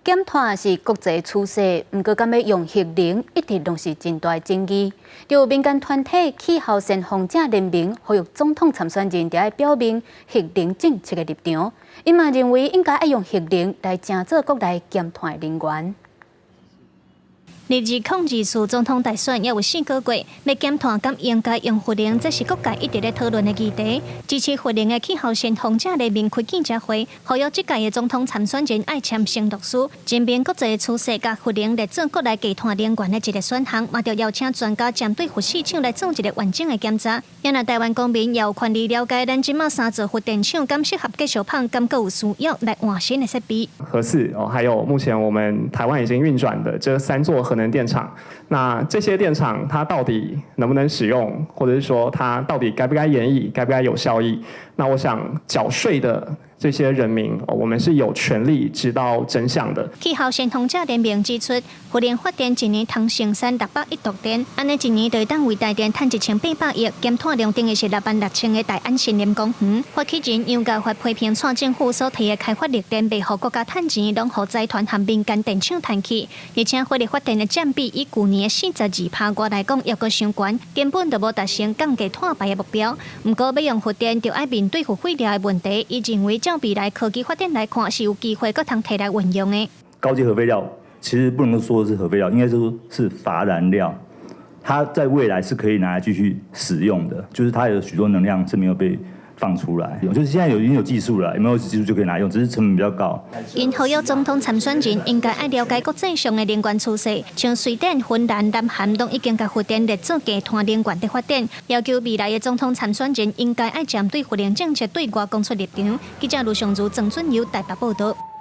減碳是國際趨勢，毋過敢欲用核能，一直攏是真大爭議。就有民間團體氣候先鋒者聯盟呼籲總統參選人著愛表明核能政策的立場，𪜶嘛認為應該愛用核能來成做國內減碳的能源。離2024總統大選猶有4個月，欲減碳敢應該用核能，這是各界一直咧討論的議題。支持核能的氣候先鋒者聯盟開記者會，呼籲這屆的總統參選人愛簽承諾書，證明國際趨勢共核能列做國內低碳能源的一個選項，嘛著邀請專家針對核四廠來做一個完整的檢查。也若台灣公民也有權利了解，咱這馬三座核電廠敢適合繼續放，敢閣有需要來換新的設備。核四哦，還有目前我們台灣已經運轉的這三座核能電廠，那這些電廠它到底能不能使用，或者是說它到底該不該延役，該不該有效益？那我想繳稅的這些人民，我們是有權利知道真相的。氣候先鋒者聯盟指出，核能發電一年通生產600億度電，按呢一年就會當為台電趁1800億，減碳量等於是6萬6千个大安森林公園。發起人楊教發批評蔡政府所提的開發綠電，袂予國家趁錢，攏予財團和民間電廠趁去，而且火力發電的佔比以舊年的42%外來講，猶閣傷懸，根本就無達成降低碳排的目標。毋過欲用核電，就愛面對核廢料的問題，伊認為照未來科技發展來看，是有機會閣通提來運用的。高階核廢料其實不能說是核廢料，應該說是乏燃料，它在未來是可以拿來繼續使用的，就是它有許多能量是沒有被放出來，就是現在有已經有技術了，有沒有技術就可以拿來用，只是成本比較高。𪜶呼籲總統參選人應該愛了解國際上的能源趨勢，像瑞典、芬蘭、南韓攏已經共核電列做低碳能源的發展，要求未來的總統參選人應該愛針對核能政策對外講出立場。記者盧尚如、曾俊友台北報導。